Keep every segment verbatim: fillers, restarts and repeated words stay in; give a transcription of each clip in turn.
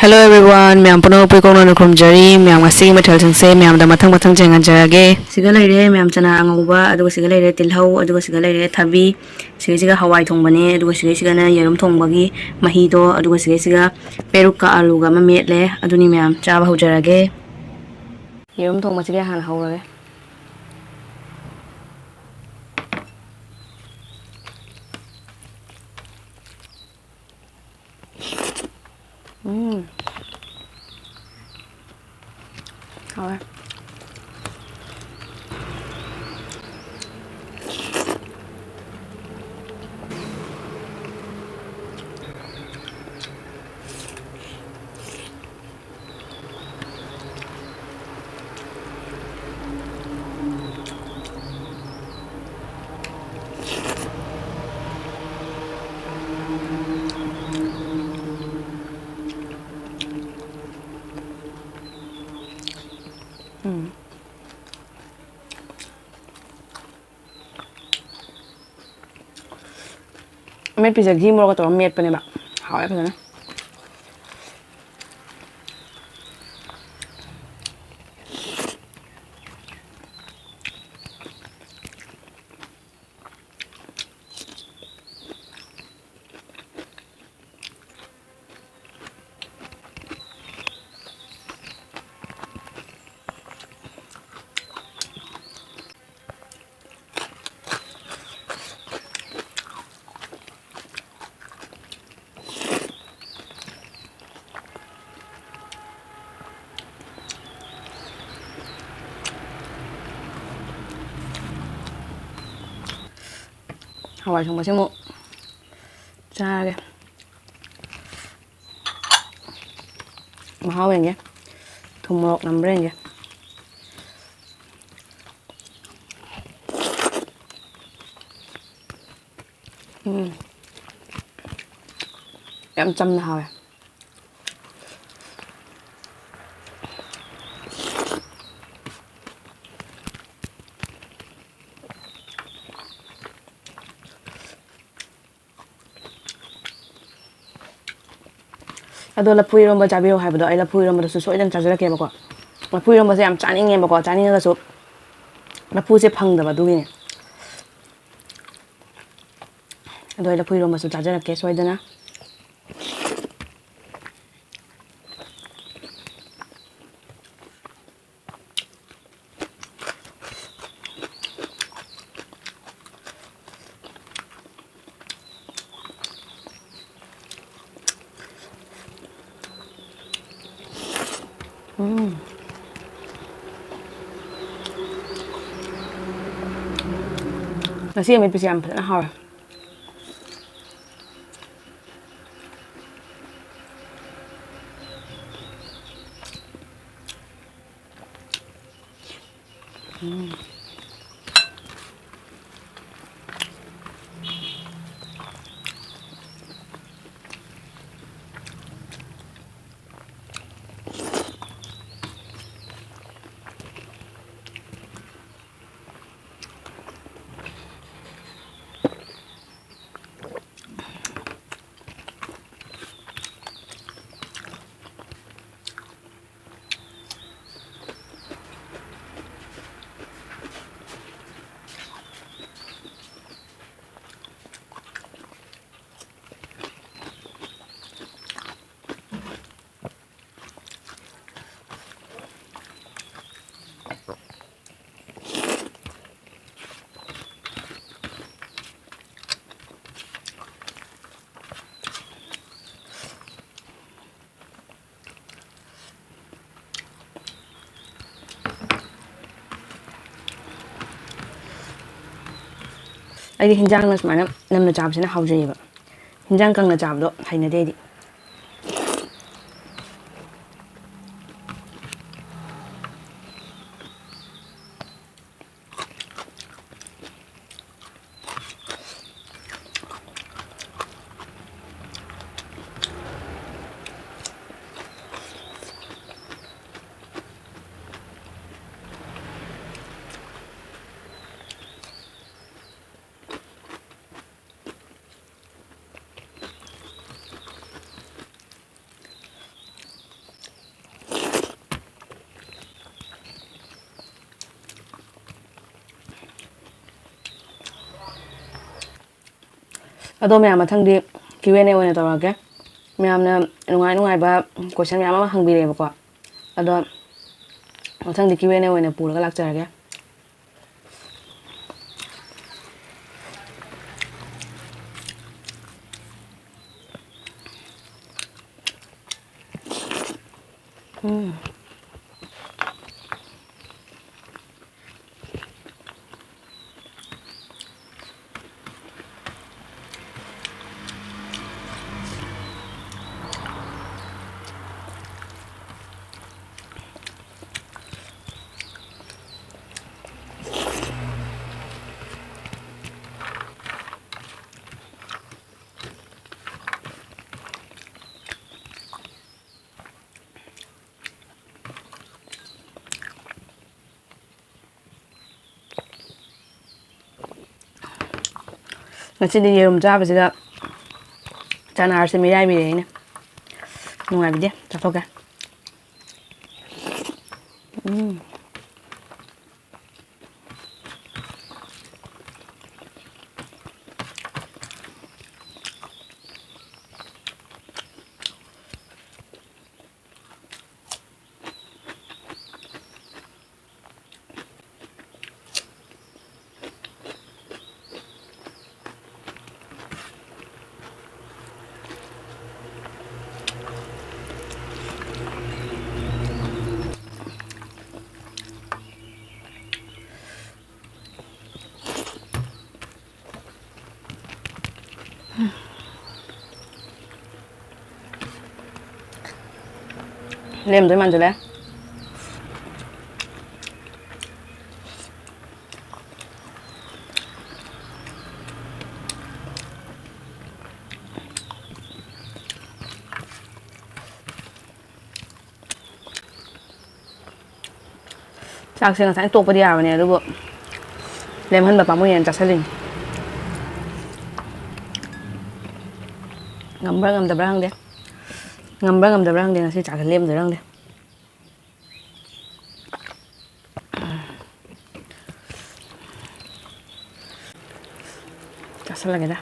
Hello everyone, ꯃꯌꯥꯝ ꯄꯨꯝꯅꯃꯛꯄꯨ ꯏꯀꯣꯛꯅꯅ ꯈꯨꯔꯨꯝꯖꯔꯤ꯫ ꯃꯌꯥꯝ ꯉꯁꯤꯒꯤ ꯃꯊꯦꯜꯁꯤꯡꯁꯦ ꯃꯌꯥꯝꯗ ꯃꯊꯪ ꯃꯊꯪ ꯌꯦꯡꯍꯟꯖꯔꯒꯦ꯫ ꯁꯤꯒ ꯂꯩꯔꯦ ꯃꯌꯥꯝ ꯆꯅꯥ ꯑꯉꯧꯕ, ꯑꯗꯨꯒ ꯁꯤꯒ ꯂꯩꯔꯦ ꯇꯤꯜꯍꯧ, ꯑꯗꯨꯒ ꯁꯤꯒ ꯂꯩꯔꯦ ꯊꯕꯤ, ꯁꯤꯒꯩꯁꯤꯒ ꯍꯋꯥꯏ ꯊꯣꯡꯕꯅꯦ, ꯑꯗꯨꯒ ꯁꯤꯒꯩꯁꯤꯒꯅ ꯌꯦꯔꯨꯝ ꯊꯣꯡꯕꯒꯤ ꯃꯍꯤꯗꯣ, ꯑꯗꯨꯒ ꯁꯤꯒꯩꯁꯤꯒ ꯄꯦꯔꯨꯛꯀ ꯑꯂꯨꯒ ꯑꯃ ꯃꯦꯠꯂꯦ꯫ ꯑꯗꯨꯅꯤ ꯃꯌꯥꯝ ꯆꯥꯕ ꯍꯧꯖꯔꯒꯦ꯫ ꯌꯦꯔꯨꯝ ꯊꯣꯡꯕꯁꯤꯒ ꯍꯥꯟꯅ ꯍꯧꯔꯒꯦ꯫ ꯎꯝ꯫ ꯍꯥꯎꯋꯦ꯫ ꯎꯝ꯫ ꯑꯃꯦꯠꯄꯤꯁꯦ ꯘꯤ ꯃꯣꯔꯣꯛꯀ ꯇꯧꯔꯒ ꯃꯦꯠꯄꯅꯦꯕ꯫ ꯍꯥꯎꯋꯦ ꯐꯖꯅ꯫ ꯍꯋꯥꯏ ꯊꯣꯡꯕꯁꯦ ꯑꯃꯨꯛ ꯆꯥꯔꯒꯦ꯫ ꯃꯍꯥꯎ ꯌꯦꯡꯒꯦ꯫ ꯊꯨꯝ ꯃꯣꯔꯣꯛ ꯅꯝꯕ꯭ꯔꯥ ꯌꯦꯡꯒꯦ꯫ ꯎꯝ꯫ ꯌꯥꯝ ꯆꯝꯅ ꯍꯥꯎꯋꯦ꯫ ꯑꯗꯣ ꯂꯐꯨ ꯏꯔꯣꯝꯕ ꯆꯥꯕꯤꯌꯨ ꯍꯥꯏꯕꯗꯣ ꯑꯩ ꯂꯐꯨ ꯏꯔꯣꯝꯕꯗꯁꯨ ꯁꯣꯏꯗꯅ ꯆꯥꯖꯔꯛꯀꯦꯕꯀꯣ꯫ ꯂꯐꯨ ꯏꯔꯣꯝꯕꯁꯦ ꯌꯥꯝ ꯆꯥꯅꯤꯡꯉꯦꯕꯀꯣ, ꯆꯥꯅꯤꯡꯉꯒꯁꯨ ꯂꯐꯨꯁꯦ ꯐꯪꯗꯕ ꯑꯗꯨꯒꯤꯅꯦ꯫ ꯑꯗꯣ ꯑꯩ ꯂꯐꯨ ꯏꯔꯣꯝꯕꯁꯨ ꯆꯥꯖꯔꯛꯀꯦ ꯁꯣꯏꯗꯅ꯫ ꯎꯝ꯫ ꯉꯁꯤ ꯑꯃꯦꯠꯄꯁꯦ ꯌꯥꯝ ꯐꯖꯅ ꯍꯥꯎꯔꯦ꯫ ꯎꯝ꯫ ꯑꯩꯗꯤ ꯍꯤꯟꯖꯥꯡꯅ ꯁꯨꯃꯥꯏꯅ ꯅꯝꯅ ꯆꯥꯕꯁꯤꯅ ꯍꯥꯎꯖꯩꯌꯦꯕ꯫ ꯍꯤꯟꯖꯥꯡ ꯀꯪꯅ ꯆꯥꯕꯗꯣ ꯍꯩꯅꯗꯦ ꯑꯩꯗꯤ꯫ ꯑꯗꯣ ꯃꯌꯥꯝ, ꯃꯊꯪꯗꯤ Q and A ꯑꯣꯏꯅ ꯇꯧꯔꯛꯀꯦ꯫ ꯃꯌꯥꯝꯅ ꯅꯨꯡꯉꯥꯏ ꯅꯨꯡꯉꯥꯏꯕ question ꯃꯌꯥꯝ ꯑꯃ ꯍꯪꯕꯤꯔꯛꯑꯦꯕꯀꯣ꯫ ꯑꯗꯣ ꯃꯊꯪꯗꯤ Q and A ꯑꯣꯏꯅ ꯄꯨꯔꯒ ꯂꯥꯛꯆꯔꯒꯦ꯫ ꯎꯝ꯫ ꯉꯁꯤꯗꯤ ꯌꯦꯔꯨꯝ ꯆꯥꯕꯁꯤꯗ ꯆꯅꯥꯔꯁꯦ ꯃꯤꯔꯥꯏꯕꯤꯔꯦ ꯑꯩꯅ꯫ ꯅꯨꯡꯉꯥꯏꯕꯤꯗꯦ꯫ ꯆꯥꯊꯣꯛꯀꯦ꯫ ꯎꯝ꯫ ꯂꯦꯝꯗꯣꯏ ꯃꯥꯟꯁꯤꯜꯂꯦ꯫ ꯆꯥꯛꯁꯦ ꯉꯁꯥꯏ ꯇꯣꯛꯄꯗꯤ ꯌꯥꯕꯅꯦ, ꯑꯗꯨꯕꯨ ꯂꯦꯝꯍꯟꯕ ꯄꯥꯝꯃꯨꯏꯅ ꯆꯥꯁꯤꯜꯂꯤꯅꯤ꯫ ꯉꯝꯕ꯭ꯔꯥ ꯉꯝꯗꯕ꯭ꯔꯥ ꯈꯪꯗꯦ꯫ ꯉꯝꯕ꯭ꯔꯥ ꯉꯝꯗꯕ꯭ꯔꯥ ꯈꯪꯗꯦ, ꯉꯁꯤ ꯆꯥꯛꯁꯦ ꯂꯦꯝꯗꯣꯏꯔꯥ ꯈꯪꯗꯦ꯫ ꯆꯥꯁꯤꯜꯂꯒꯦꯗ꯫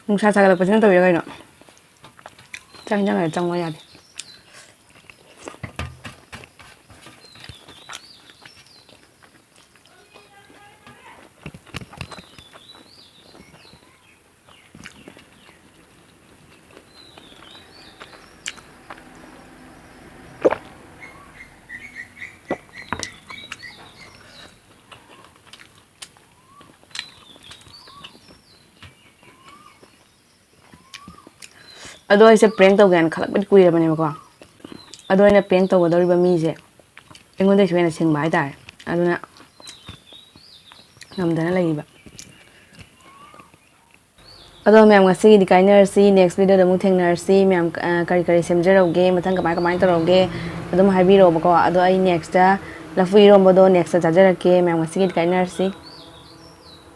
ꯅꯨꯡꯁꯥ ꯁꯥꯒꯠꯂꯛꯄꯁꯤꯅ ꯇꯧꯔꯤꯔꯣ ꯀꯩꯅꯣ? ꯆꯥꯛ ꯍꯤꯟꯖꯥꯡ ꯍꯥꯏꯔ ꯆꯪꯉꯣ ꯌꯥꯗꯦ꯫ ꯑꯗꯣ ꯑꯩꯁꯦ prank ꯇꯧꯒꯦ ꯍꯥꯏꯅ ꯈꯜꯂꯛꯄꯗꯤ ꯀꯨꯏꯔꯕꯅꯦꯕꯀꯣ꯫ ꯑꯗꯣ ꯑꯩꯅ prank ꯇꯧꯒꯗꯧꯔꯤꯕ ꯃꯤꯁꯦ ꯑꯩꯉꯣꯟꯗꯩꯁꯨ ꯍꯦꯟꯅ ꯁꯤꯡꯕ ꯍꯥꯏꯇꯥꯔꯦ꯫ ꯑꯗꯨꯅ ꯉꯝꯗꯅ ꯂꯩꯔꯤꯕ꯫ ꯑꯗꯣ ꯃꯌꯥꯝ, ꯉꯁꯤꯒꯤꯗꯤ ꯀꯥꯏꯅꯔꯁꯤ, next video ꯗ ꯑꯃꯨꯛ ꯊꯦꯡꯅꯔꯁꯤ꯫ ꯃꯌꯥꯝ, ꯑ, ꯀꯔꯤ ꯀꯔꯤ ꯁꯦꯝꯖꯔꯧꯒꯦ, ꯃꯊꯪ ꯀꯃꯥꯏ ꯀꯃꯥꯏꯅ ꯇꯧꯔꯧꯒꯦ, ꯑꯗꯨꯝ ꯍꯥꯏꯕꯤꯔꯛꯑꯣꯕꯀꯣ꯫ ꯑꯗꯣ ꯑꯩ next ꯇ ꯂꯐꯨ ꯏꯔꯣꯝꯕꯗꯣ next ꯇ ꯆꯥꯖꯔꯛꯀꯦ꯫ ꯃꯌꯥꯝ, ꯉꯁꯤꯒꯤꯗꯤ ꯀꯥꯏꯅꯔꯁꯤ꯫